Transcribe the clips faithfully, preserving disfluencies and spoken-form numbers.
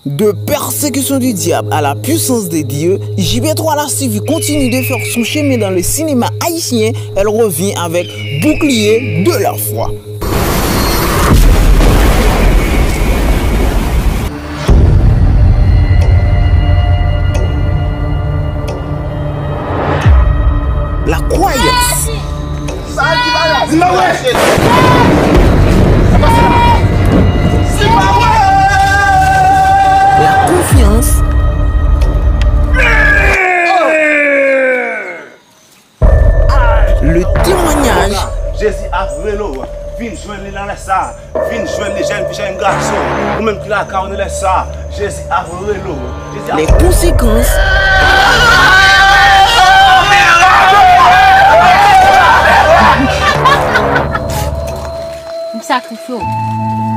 De persécution du diable à la puissance de Dieu, J B trois la suivi continue de faire son chemin dans le cinéma haïtien, elle revient avec Bouclier de la foi. La croyance. Sa ki bagay? Di pa wè. Sa pase la. Di pa wè. La confiance. Le témoignage. Jezi ap rele w. Vin jwenn li nan lè sa a. Vin jwenn li, jèn fi, jèn gason. Ou menm ki lakay ou nan lè sa a. Jezi ap rele w. Jezi ap... Les conséquences. M sakrifye w.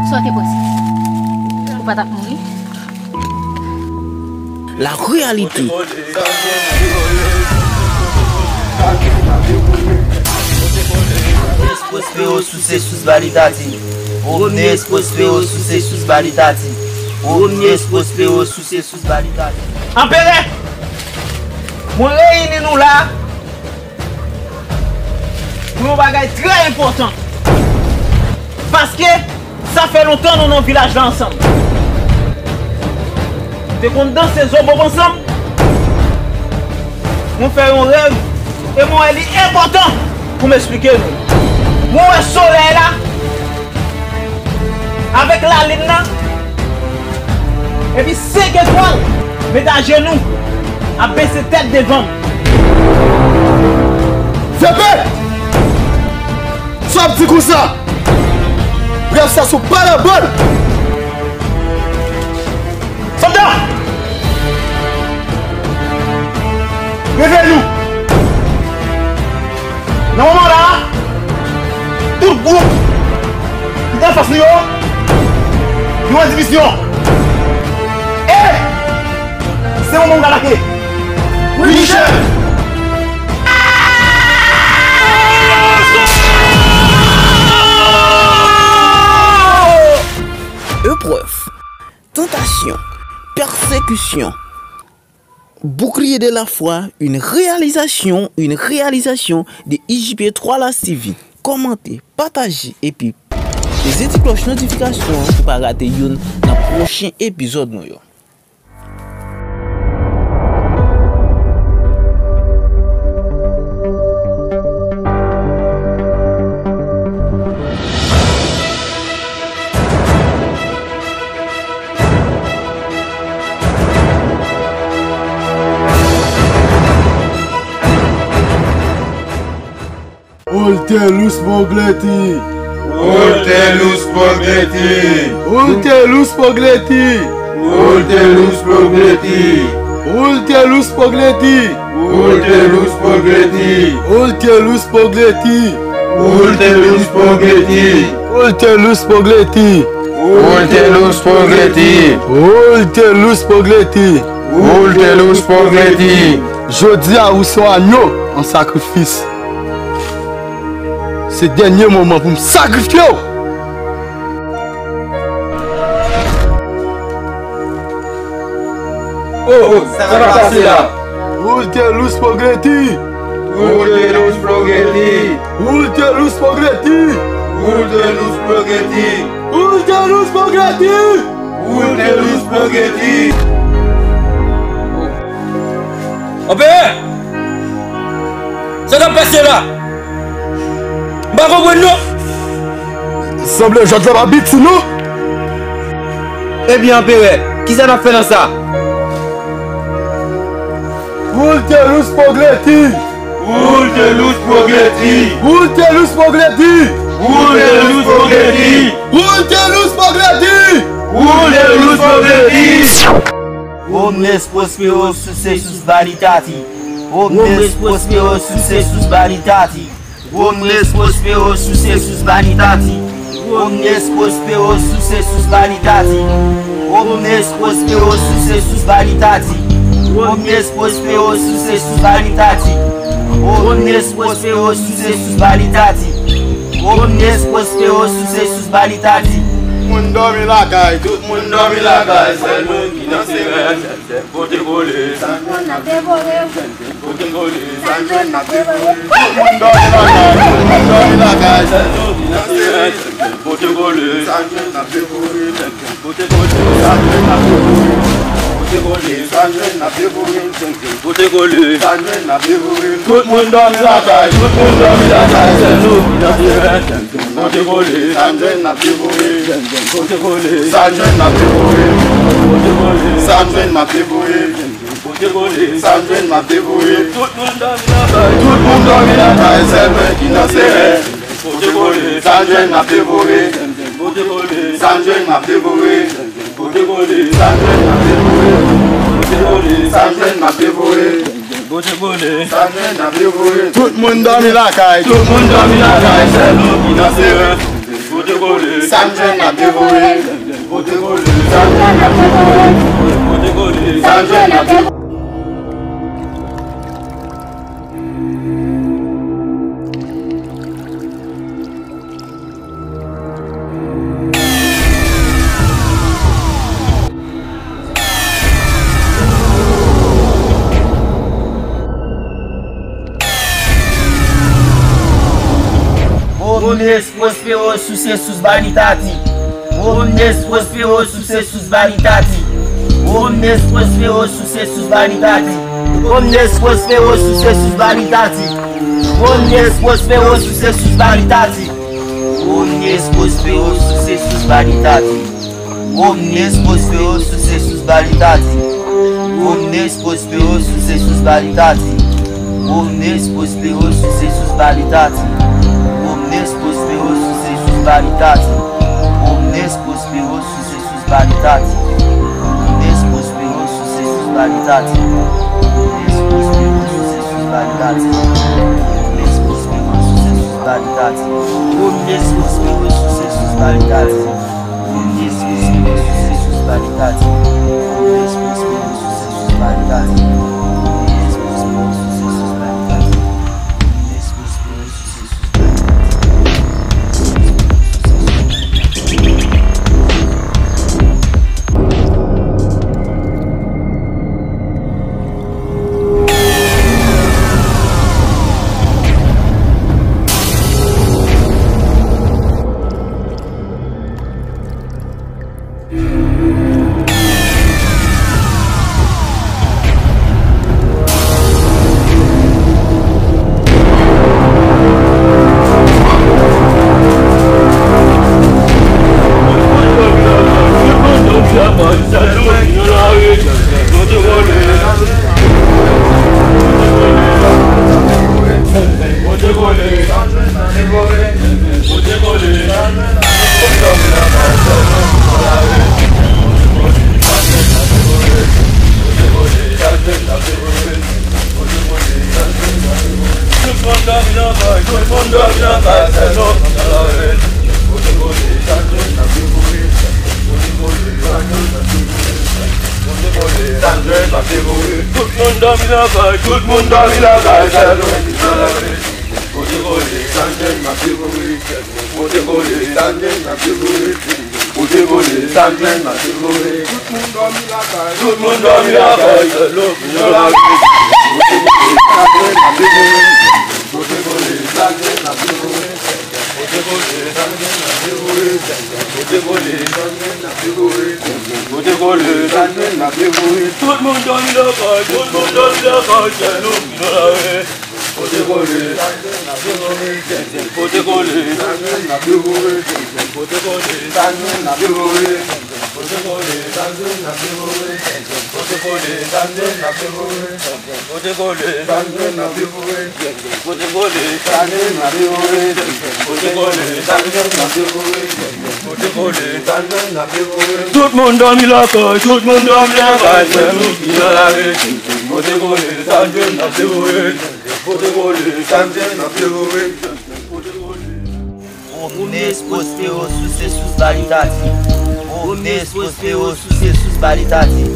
Sa w te panse? Ou pa t ap mouri? La réalité. Omnes prospero succesus vanitatis. Omnes prospero succesus vanitatis. Omnes prospero succesus vanitatis. Anperè, mwen reyini nou la pou yon bagay trè enpòtan. Paske sa fè lontan nou nan vilaj la ansanm. Nou te konn danse zobob ansanm. Mwen fè yon rèv e mwen wè li enpòtan pou m esplike nou. Mwen wè solèy la avèk lalin nan, epi senk etwal met ajenou, ap bese tèt devan m. Fè pè! Sa w ap di konsa? Rèv sa se yon parabòl. Sòlda! Reveye nou! Nan moman la a, tout gwoup ki te anfas nou yo, yo an divizyon. E se moman w atake. Wi, chèf! Épreuve, tentation, persécution. Bouclier de la foi, une réalisation, une réalisation de I J P trois la T V. Kòmante, pataje epi peze ti klòch notifikasyon an pou pa rate youn nan pwochen epizòd nou yo. Ultelus Pogleti! Ultelus Pogleti! Ultelus Pogleti! Ultelus Pogleti! Jodi a, ou se yon anyo an sakrifis. Se dènye moman pou m sakrifye w. Oh, sa k ap pase la? Ultelus Pogleti! Ultelus Pogleti! Ultelus Pogleti! Anperè! Sa k ap pase la? M pa konprann non. Sanble jwèt la pa piti non. Ebyen, Anperè, kisa n ap fè nan sa? Ultelus Pogleti! Ultelus Pogleti! Omnes prospero successus vanitatis. Omnes prospero successus vanitatis. Omnes prospero successus vanitatis. Omnes prospero successus vanitatis. Omnes prospero successus vanitatis. Omnes prospero successus vanitatis. Omnes prospero successus vanitatis. Omnes prospero successus vanitatis. Moun dòmi lakay, tout moun dòmi lakay, sèl mwen ki nan serè. Pote kole. Sa jwenn n ap devore. Pote kole. Sa jwenn n ap devore. Tout moun dòmi lakay, tout moun dòmi lakay, sèl mwen ki nan serè. Pote kole. Sa jwenn n ap devore. Pote kole. Sa jwenn n ap devore. Pote kole. Sa jwenn n ap devore. Pote kole. Sa jwenn n ap devore. Tout moun dòmi lakay, tout moun dòmi lakay, sèl nou ki nan serè. Pote kole. Sa jwenn n ap devore. Pote kole. Sa jwenn n ap devore. Pote kole. Sa jwenn n ap devore. Pote kole. Sa jwenn n ap devore. Tout moun dòmi lakay, tout moun dòmi lakay, sèl mwen ki nan serè. Pote kole. Sa jwenn n ap devore. Pote kole. Sa jwenn n ap devore. Pote kole. Sa jwenn n ap devore. Pote kole. Sa jwenn n ap devore. Pote kole. Sa jwenn n ap devore. Tout moun dòmi lakay, tout moun dòmi lakay, sèl nou ki nan serè. Pote kole. Sa jwenn n ap devore. Pote kole. Sa jwenn n ap devore. Pote kole. Sa jwenn n ap devore. Omnes Prospero Sucessus Vanitatis. Omnes Prospero Sucessus Vanitatis. Omnes Prospero Sucessus Vanitatis. Omnes Prospero Sucessus Vanitatis. Omnes Prospero Sucessus Vanitatis. Omnes Prospero Sucessus Vanitatis. Omnes Prospero Sucessus Vanitatis. Omnes Prospero Sucessus Vanitatis. Omnes Prospero Sucessus Vanitatis. Omnes Prospero Sucessus Vanitatis. Omnes Prospero Sucessus Vanitatis. Omnes Prospero Sucessus Vanitatis. Omnes Prospero Sucessus Vanitatis. Omnes Prospero Sucessus Vanitatis. Omnes Prospero Sucessus Vanitatis. Omnes Prospero Sucessus Vanitatis. Omnes Prospero Sucessus Vanitatis. Omnes Prospero Sucessus Vanitatis. Omnes Prospero Sucessus Vanitatis. Tout moun dòmi lakay, tout moun dòmi lakay, sèl nou ki nan lari. Pote kole, sa jwenn n ap devore. Pote kole, sa jwenn n ap devore. Pote kole, sa jwenn n ap devore. Tout moun dòmi lakay. Tout moun dòmi lakay, sèl nou ki nan lari. Pote kole, sa jwenn n ap devore. Pote kole, sa jwenn n ap devore. Pote kole, sa jwenn n ap devore. Pote kole, sa jwenn n ap devore. Pote kole, sa jwenn n ap devore. Tout moun dòmi lakay, tout moun dòmi lakay, sèl nou ki nan lari. Pote kole, sa jwenn n ap devore. Pote kole, sa jwenn n ap devore. Pote kole, sa jwenn n ap devore. Pote kole, sa jwenn n ap devore. Pote kole, sa jwenn n ap devore. Pote kole, sa jwenn n ap devore. Pote kole, sa jwenn n ap devore. Pote kole, sa jwenn n ap devore. Pote kole, sa jwenn n ap devore. Tout moun dòmi lakay, tout moun dòmi lakay, sèl nou ki nan lari. Pote kole, sa jwenn n ap devore. Pote kole, sa jwenn n ap devore. Omnes Prospero Sucessus Vanitatis. Omnes Prospero Sucessus Vanitatis.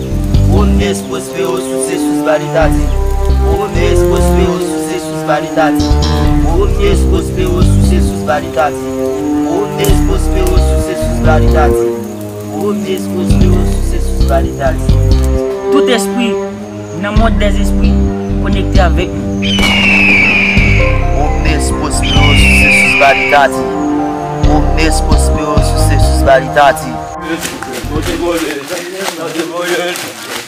Omnes Prospero Sucessus Vanitatis. Omnes Prospero Sucessus Vanitatis. Omnes Prospero Sucessus Vanitatis. Omnes Prospero Sucessus Validati. Omnes Prospero Successus Validati. Tout espri nan mond dèzespri konekte avèk nou. Omnes Prospero Successus Validati. Omnes Prospero Successus Validati. Kote kole, n ap devoye l.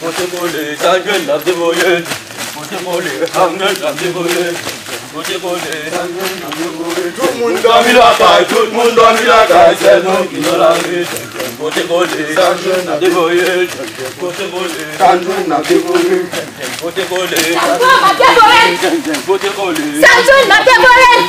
Kote kole, sa jwenn n ap devoye l. Kote kole, sa jwenn n ap devoye l. Kote kole, sa jwenn n ap devoye l. Tout moun dòmi lakay, tout moun dòmi lakay, sèl nou ki nan lari. Kote kole, sa jwenn n ap devoye l. Kote kole, sa jwenn n ap devoye l. Kote kole, sa jwenn n ap devoye l. Kote kole, sa jwenn n ap devoye l.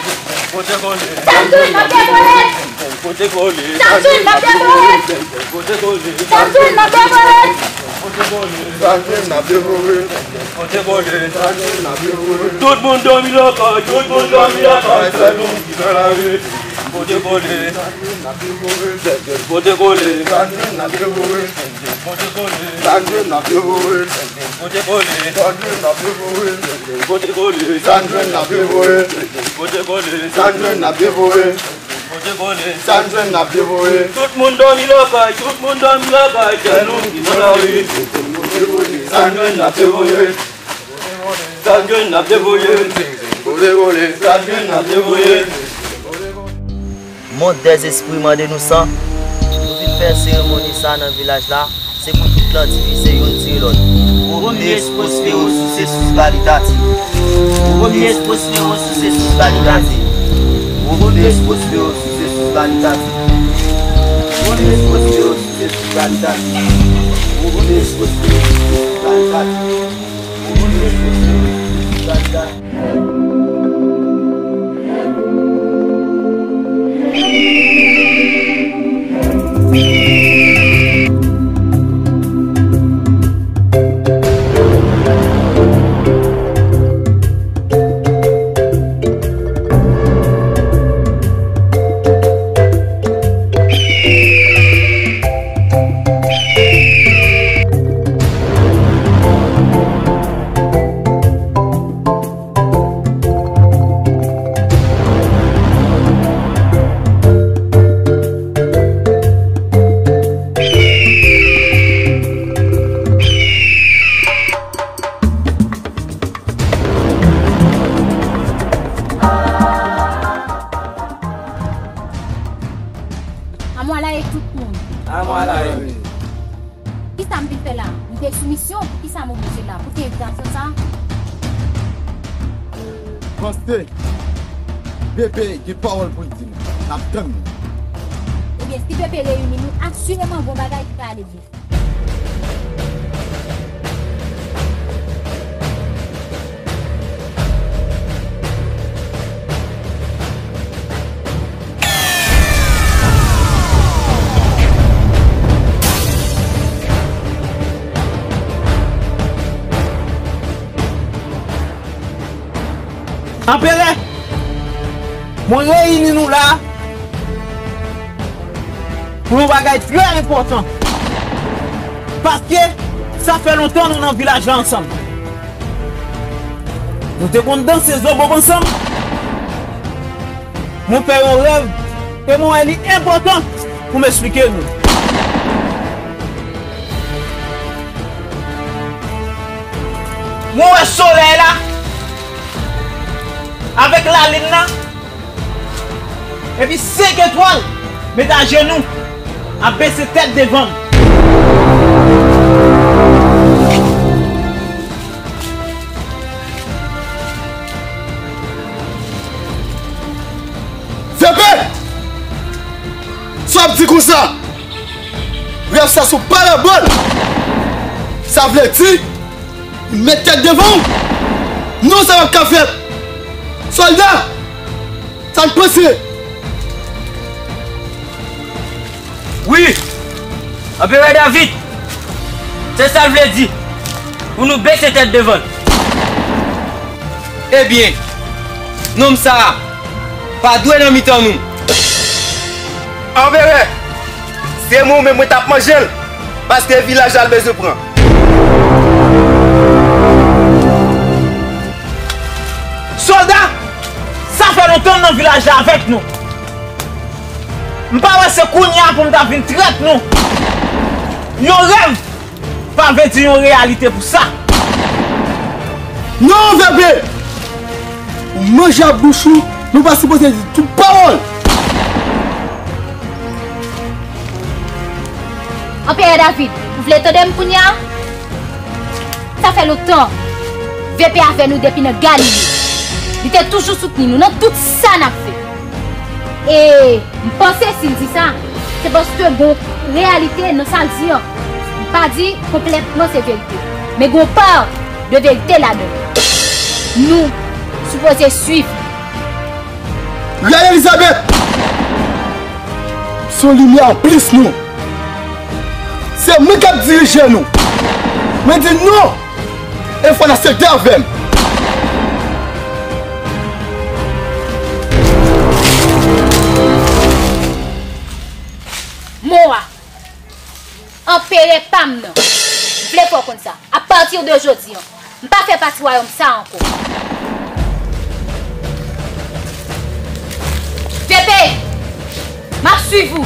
Kote kole, sa jwenn n ap devoye l. Kote kole, sa jwenn n ap devoye l. Kote kole, sa jwenn n ap devoye l. Kote kole, sa jwenn n ap devoye l. Kote kole, sa jwenn n ap devoye l. Tout moun dòmi lakay, tout moun dòmi lakay, sèl nou ki nan lari. Kote kole, kote kole, sa jwenn n ap devoye l. Kote kole, sa jwenn n ap devoye l. Kote kole, sa jwenn n ap devoye l. Kote kole, sa jwenn n ap devoye l. Kote kole, sa jwenn n ap devoye l. Kote kole, sa jwenn n ap devoye l. Tout moun dòmi lakay, tout moun dòmi lakay, sèl nou ki nan lari. Sa jwenn n ap devoye l. Sa jwenn n ap devoye l. Kote kole, sa jwenn n ap devoye l. Mond dèzespri mande nou sa. Nou vin fè seremoni sa nan vilaj la. Se pou tout lan divize youn tire lòt. Omnes Prospero Successus Validati. Omnes Prospero Successus Validati. Omnes Prospero Successus Validati. Omnes Prospero Successus Validati. Omnes Prospero Successus Validati. Amwalaye tout moun. Amwalaye. Kisa m vin fè la? M te sou misyon, poukisa m oblije la? Pou ki envitasyon sa? Panse, Bebe gen pawòl pou l di nou. N ap tann li. Ebyen, si Bebe reyini nou, asireman gon bagay ki ka ale byen. Anperè, mwen reyini nou la pou yon bagay trè enpòtan. Paske sa fè lontan nou nan vilaj la ansanm. Nou te konn danse zobob ansanm. Mwen fè yon rèv e mwen wè li enpòtan pou m esplike nou. Mwen wè solèy la avèk lalin nan epi senk etwal met ajenou, ap bese tèt devan m. Febe! Sa w ap di konsa? Rèv sa se yon parabòl. Sa vle di, met tèt devan w. Non, sa p ap ka fèt. Sòlda, sa n panse? Wi, Anperè David, se sa l vle di, pou nou bese tèt devan l. Ebyen, nonm sa a pa dwe nan mitan nou. Anperè, se mwen menm mwen t ap manje l, paske vilaj la l bezwen pran. Sòlda, sa fè lontan n nan vilaj la avèk nou. M pa wè se kounye a pou m ta vin trèt nou. Yon rèv pa vle di yon reyalite pou sa. Non, V P! Ou manje ak bouch ou, nou pa sipoze di tout pawòl. Anperè David, ou vle tande m kounye a? Sa fè lontan V P avè nou depi nan Galile. Li te toujou soutni nou nan tout sa n ap fè. E m panse si l di sa, se paske gon reyalite nan sa l di an. M pa di konplètman se verite, men gon pa de verite ladan l. Nou sipoze swiv li. Rèn Elizabèt! Se yon limyè anplis nou. Se mwen k ap dirije nou. Mwen di non! E fò n aksepte avè m. Mwa, anperè pa m nan, m vle fè w konn sa. Apati de jodi an, m pa fè pati wayòm sa a ankò. V P, m ap swiv ou.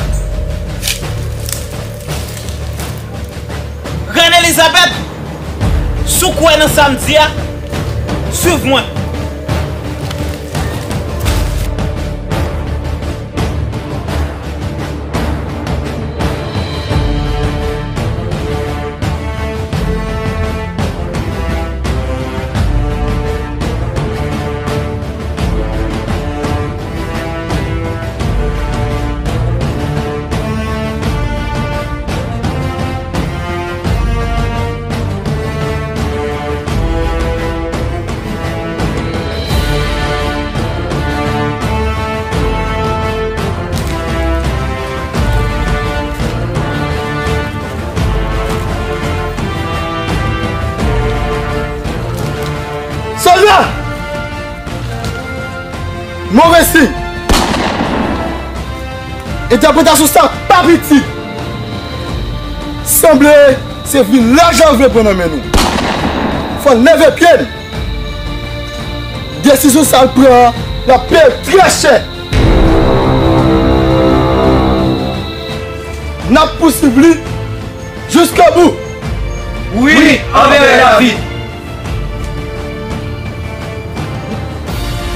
Rèn Elizabèt, si w kwè nan sa m di a, swiv mwen. Sòlda! Move siy! Entèpretasyon sa pa piti! Sanble se vilaj la vle pran nan men nou. Fò n leve pye n! Desizyon sa l pran an, l ap peye l trè chè! N ap pouswiv li jiskobou! Wi, Anperè David!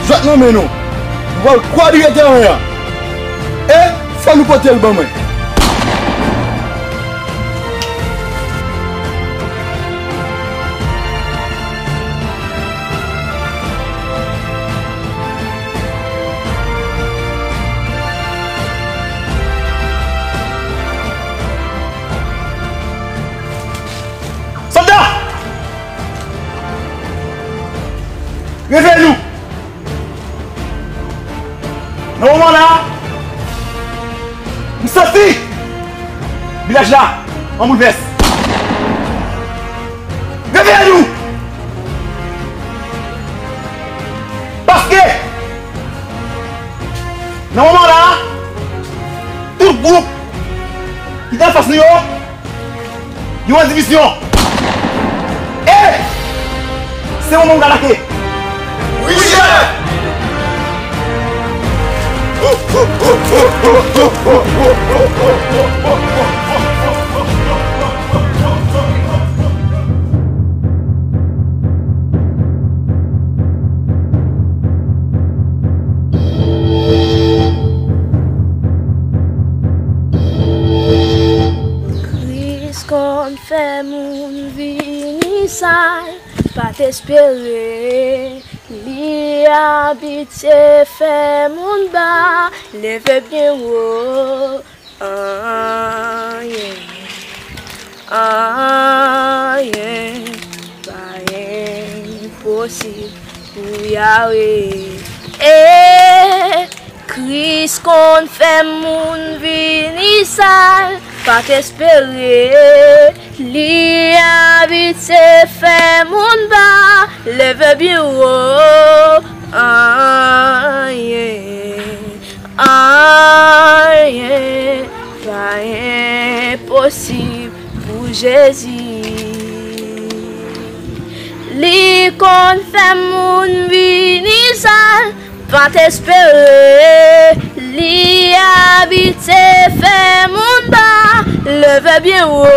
Jwèt nan men nou. Nou pral kwadriye teren an. E fò nou pote l ban mwen. Sòlda! Reveye nou! Nan moman la, m santi vilaj la an boulvès. Reveye nou! Paske, nan moman la, tout gwoup ki te anfas nou yo, yo an divizyon. E se moman w atake. Wi, chèf! Kris konn fè moun vini sa l pa t espere. Li abitye fè moun ba, leve byen wo. Anyen, anyen pa enposib pou Yawe. E Kris konn fè moun vini sa l pa t espere. Li abitye fè moun ba, leve byen wo. Anyen, anyen pa enposib pou Jezi. Li konn fè moun vini sa l Pa t espere li abite fè moun ba, leve byen wo.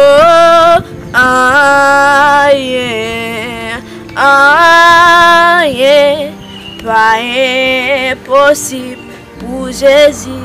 Ayen, ayen pa enposib pou Jezi.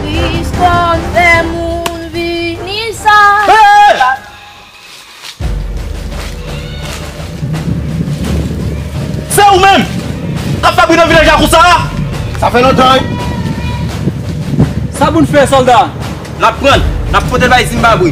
Kris konn fè moun vini sa. Hey! Se ou menm k ap fè bri nan vilaj la konsa a? Sa fè lontan, wi. Sa pou n fè, sòlda? N ap pran l, n ap pote l bay Zimbabwe.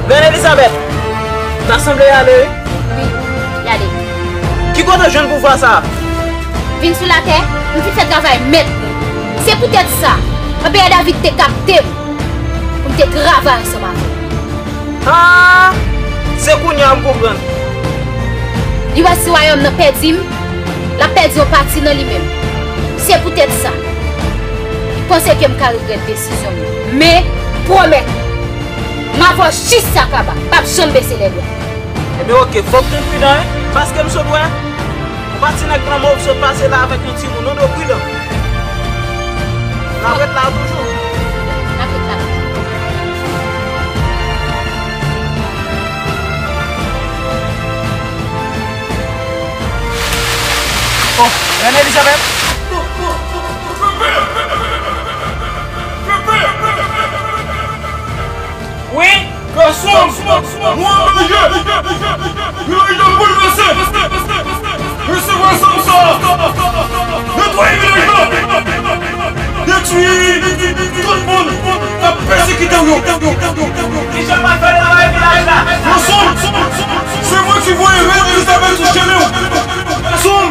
Rèn Elizabèt, ta sanble y ale, wi. Wi, y ale. Ki kote w jwenn pouvwa sa a? Vin sou latè, m vin fè travay mèt mwen. Se poutèt sa, anperè David te kapte m pou m te travay ansanm avè w. Ah! Se kounye a m konprann. Li wè si wayòm nan pèdi m, l ap pèdi yon pati nan li menm. Se poutèt sa, li panse ke m ka regrèt desizyon m nan. Men, pwomèt mwen, m a fè w jis sa kaba, p ap janm bese lèbra. Ebyen, oke, fòk nou pridan, wi, paske m sot wè yon pati nèg nan mòg sot pase la avèk yon timoun, nou dwe pridan. N ap ret la toujou. N ap ret la toujou. Oh, Rèn Elizabeth! Wi, Kòsom, nou anraje! Vilaj la boulvèse! Resevwa zam sa a! Netwaye vilaj la! Detwi tout moun k ap pèsekite w yo! Kòsom, se mwen ki voye Rèn Elizabeth sou chemen w! Kòsom,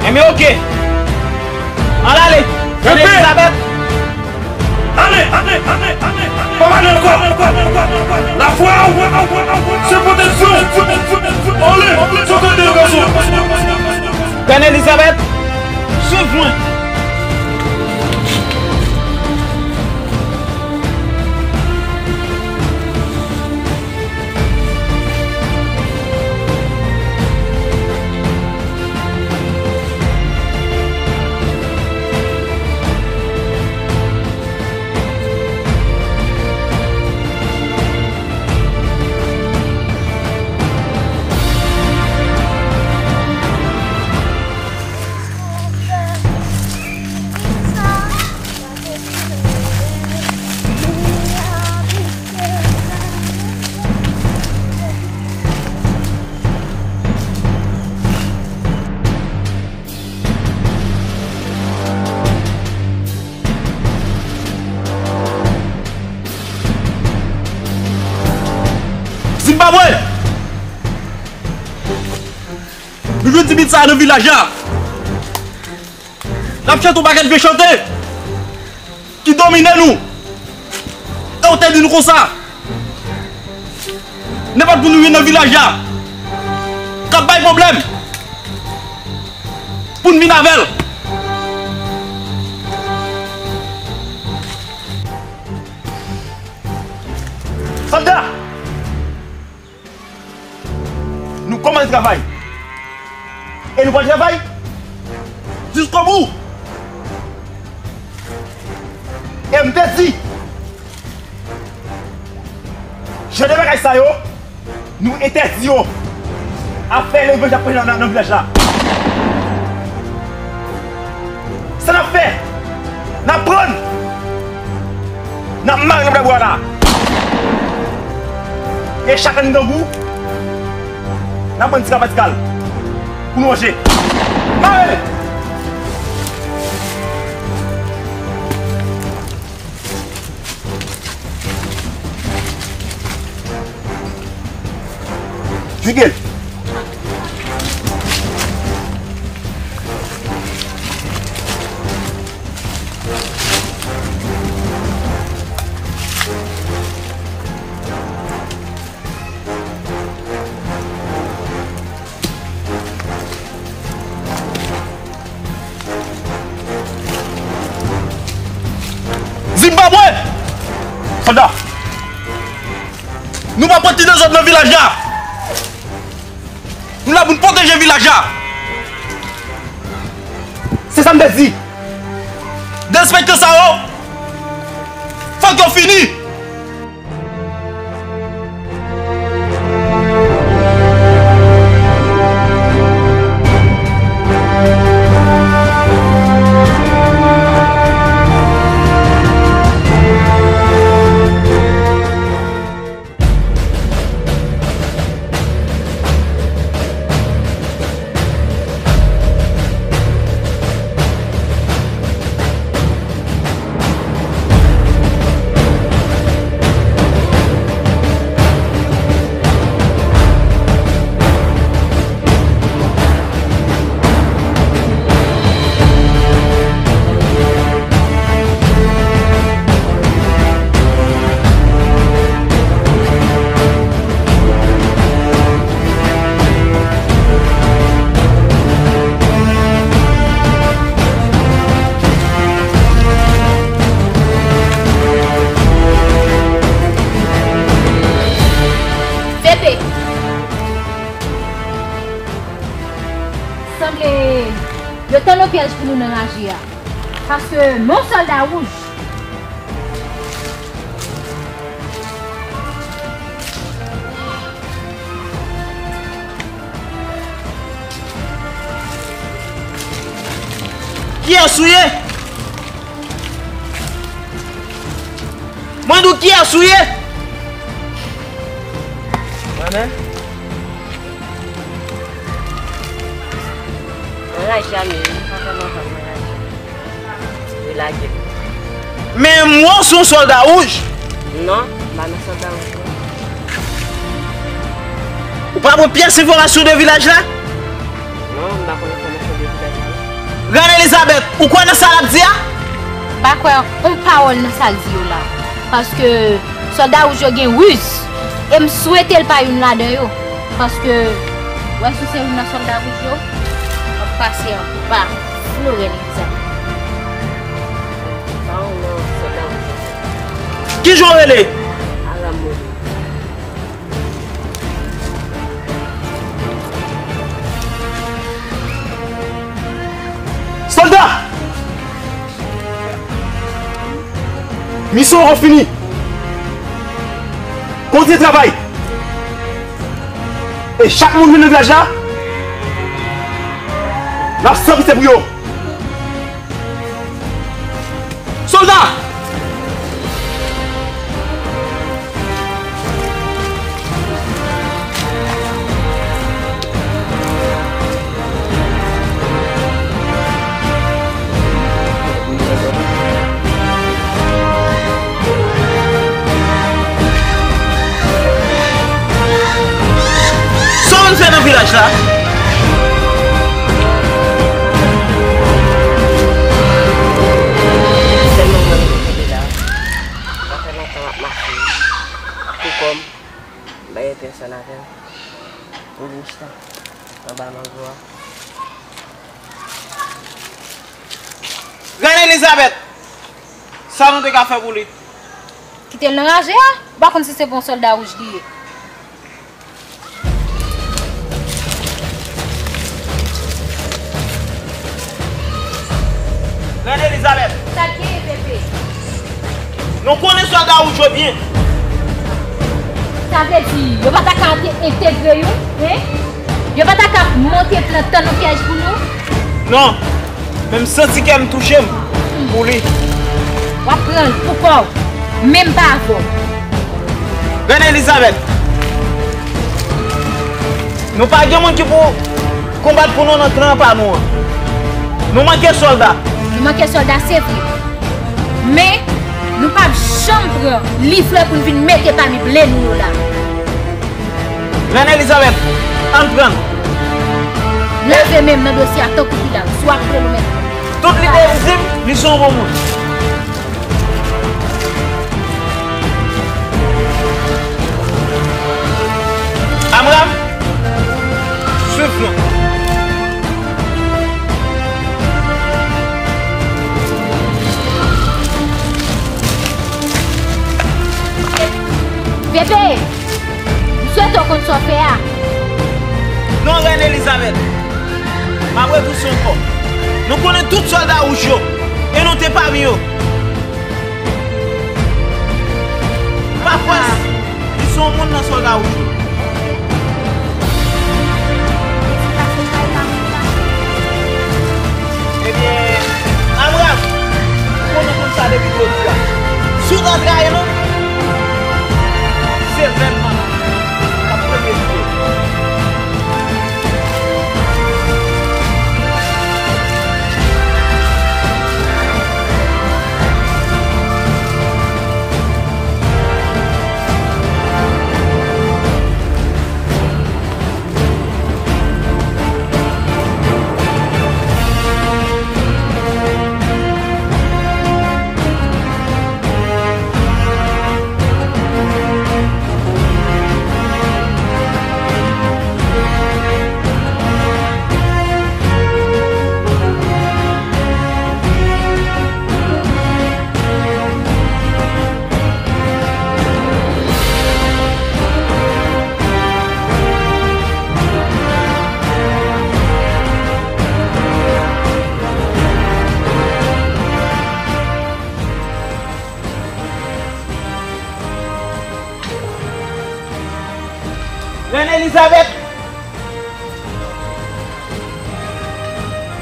Enben, oke. Ann ale. René Elizabeth. Ale, ale, ale, ale, ale. Pa pale ankò. Lafwa w se pwoteksyon. Ale, sot de gason. René Elizabeth, swiv mwen. Zimbabwe! Nou jwenn ti bit sa a nan vilaj la. N ap chante yon pakèt vye chante ki domine nou. E w te di nou konsa, nenpòt moun nou jwenn nan vilaj la k ap bay pwoblèm, pou n vin avè l. Sòlda! Nou kòmanse travay. E nou pral travay jiskobou. E m te di, jan de bagay sa yo, nou entèdi yo. Afè levanjil ap preche nan, nan, nan vilaj la. Sa n ap fè? N ap pran. N ap mare nan bwa la. E chak lè n grangou, n ap pran ti kal pa ti kal pou nou manje. Mare! Jige l. Zimbabwe! Sòlda! Nou pa pote dezòd nan vilaj la! Nou la pou n pwoteje vilaj la! Se sa m te di! Derespekte sa yo! Fòk yo fini! Pepe! Sanble yo tann yon pyèj pou nou nan raje a. Paske men yon sòlda wouj. Kiyès ou ye? Mwen di w kiyès ou ye? Mwen menm? Mwen raje a, men li pa fè lontan mwen raje. Yo lage m. Men m wè w se yon sòlda wouj. Non, m pa nan sòlda wouj, non. Ou pa pran pyès enfòmasyon de vilaj la? Non, m pa konn enfòmasyon de vilaj la. Reine Elizabeth, ou kwè nan sa l ap di a? M pa kwè yon pawòl nan sa l di yo la. Paske sòlda wouj yo gen riz. E m swete l pa youn ladan yo. Paske, w wè si w se youn nan sòlda wouj yo, w ap pase anba flo Reine Elizabeth. Pa yon nan sòlda wouj yo. Kijan w rele? Aram Morin. Sòlda! Misyon an fini. Kontinye travay. E chak moun vin nan vilaj la, n ap san pise pou yo. Sòlda! Sa w vin fè nan vilaj la? Sèlman mwen menm ki kenbe la. Sa fè lontan m ap mache. Tou kòm, m pa gen pèsòn avè m. Pou li chita anba mango a. Reine Elizabeth! Sa nou te ka fè pou li? Kite l nan raje a? Ou pa konn si se pou yon sòlda wouj li ye? Reine Elizabeth! Sa k genyen, Pepe? Nou konnen sòlda wouj yo byen. Sa vle di, yo pa ta ka ante-, entegre yo, en? Yo pa ta ka monte plant tan nan pyèj pou nou? Non, men m santi kè m touche m pou li. W ap pran l pou kò w, men m pa avè w. Reine Elizabeth, nou pa gen moun ki pou konbat pou nou nan klan pa nou an. Nou manke sòlda. Nou manke sòlda, se vre. Men, nou p ap janm pran liflè pou n vin mete pami ble nou yo la. Reine Elizabeth, ann pran l. Lave men m nan dosye a tankou pilav, si w ap pran nou men. Tout lide m di m, li se yon bon moun. Amram, swiv nou. Pepe, m swete w konn sa w fè a. Non, Reine Elizabeth. M ap retouse ankò. Nou konnen tout sòlda wouj yo, e nou te pami yo. Pa kwè li se yon moun nan sòlda wouj yo. Ebyen, Amram, ou konnen konn sa depi jodi a. Si w ta trayi nou, se vènman k ap premye touye. Reine Elizabeth!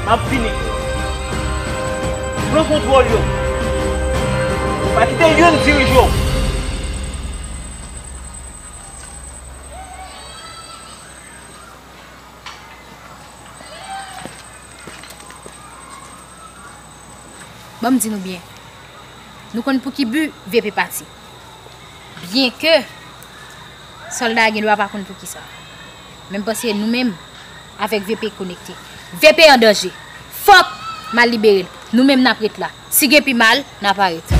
M ap vini. Pran kontwòl yo. Pa kite youn dirije w. Ban m di nou byen. Nou konn pou ki bi V P pati. Byenke sòlda a gen dwa pa konn poukisa. Men m panse nou menm, avèk V P konekte. V P an danje. Fòk m al libere l. Nou menm n ap ret la. Si gen pi mal, n a parèt.